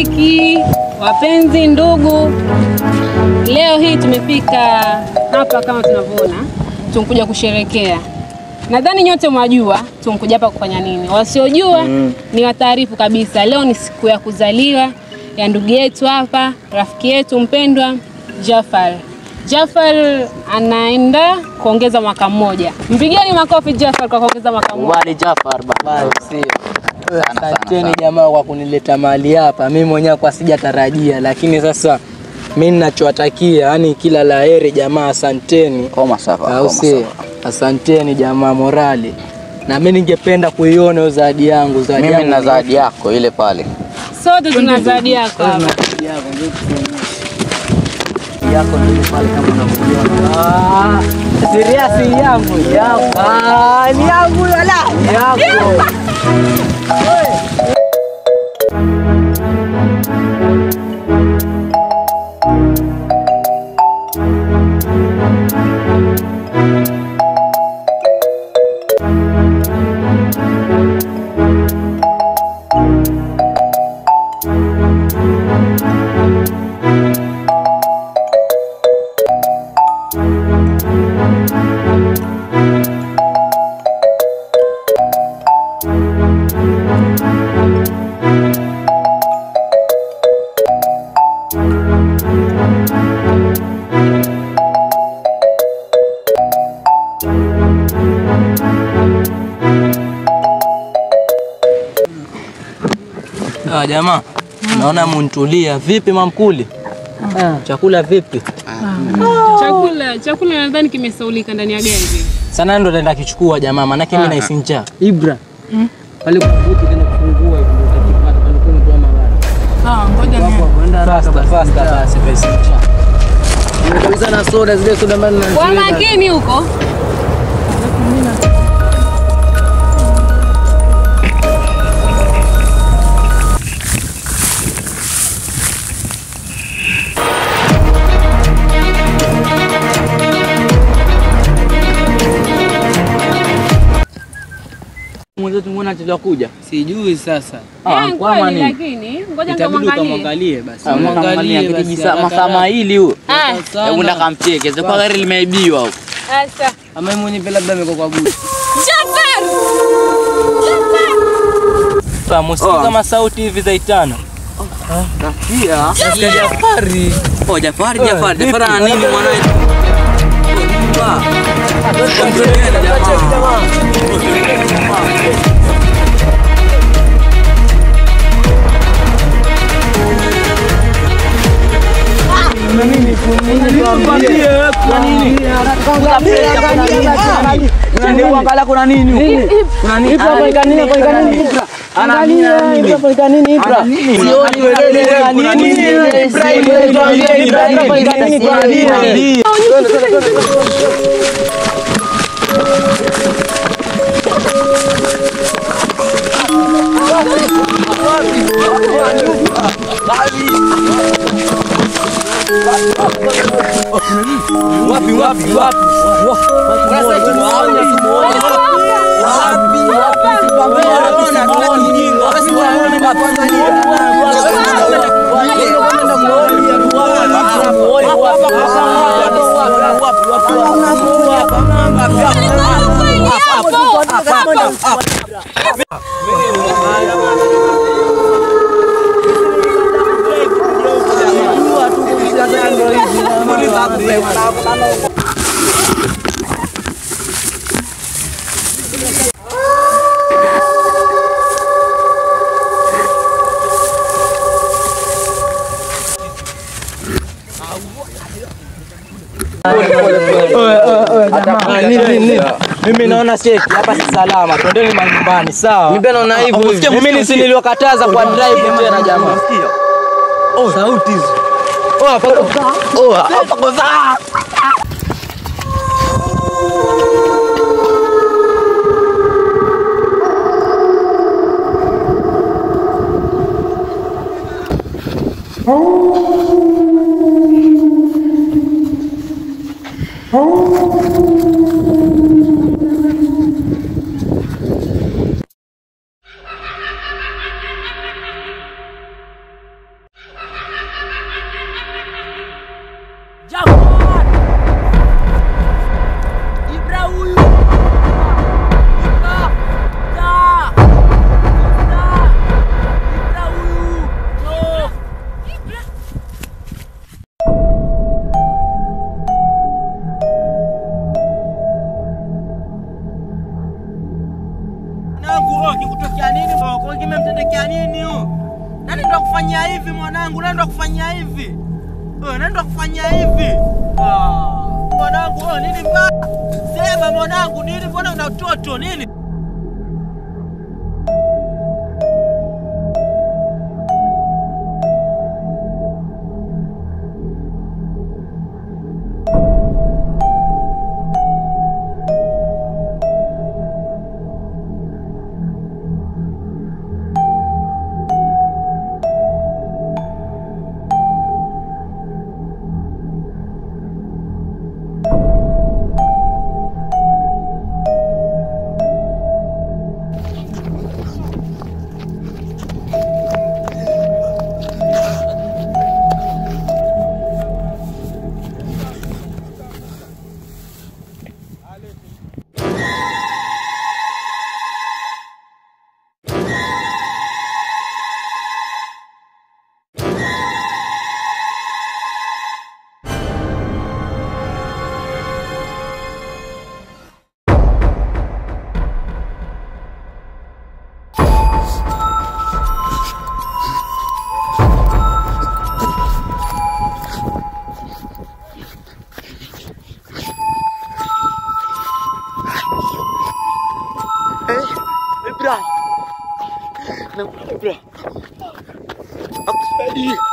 Marafiki, wapenzi, ndugu, leo hii tumefika hapa kama tunavyoona, tumkuja kusherekea. Nadhani nyote mwajua tumkuja hapa kufanya nini. Wasiojua ni wataarifu kabisa. Leo ni siku ya kuzaliwa ya ndugu yetu hapa, rafiki yetu mpendwa Jafar. Jafar anaenda kuongeza mwaka mmoja. Mpigieni makofi Jafar kwa kuongeza mwaka mmoja. Wali Jafar baba. Asanteni jamaa kwa kunileta mahali hapa. Mimi mwenyewe kwa sijatarajia, lakini sasa mimi ninachowatakia yani kila laheri jamaa, asanteni. Koma safa. Au si? Asanteni jamaa, morali. Na mimi ningependa kuiona hiyo zawadi yangu, zawadi yangu. Mimi nina zawadi yako ile pale. Sote tuna zawadi yako hapa. Yako ndio pale kama unavyoona. Ah, serious yangu yako. Ah, ni yangu wala. Yako. Jamaa, naona muntulia. Vipi mamkuli? Chakula vipi? Chakula nadhani kimesaulika ndani ya gari. Sana ndo naenda kichukua jamaa, maana mimi nahisi njaa. Ibra. Pale kuvuti tena kufungua hivi ndio utakipata pale kwa mtu wa mabara. Ah, ngoja ni. Fasta basi pesa njaa. Nimekauza na soda zile soda mbali na. Kwa makini huko. Mwenzetu mbona anachelewa kuja? Sijui sasa. Kwa nini? Lakini ngoja nikamwangalie basi. Mwangalie basi. Masaa mawili huo. Hebu ndakamcheke. Kwa gari limeibiwa huko. Sasa. Ama mwenyewe labda amekuwa kwa buti. Jafar! Jafar! Msikia kama sauti hivi za itano. Nasikia. Jafari. Oh, Jafari, Jafari. Jafari ana nini mwanae? Kuna nini? Kuna nini? Wapi wapi wapi? Mimi naona cheki hapa si salama, twendeni manyumbani sawa? Mimi naona hivyo. Mimi niliwakataza kwa drive tena jamaa. Oh, sauti hizo. Oh, hapa. Oh, hapa kwa saa. Kimemtendekea nini huyu? Nani ndo kufanyia hivi mwanangu? Nani ndo kufanyia hivi? Nani ndo kufanyia hivi? Mwanangu, nini mbaya? Sema mwanangu, nini mbona una utoto nini? Ibra. Ibra. Aku sedih.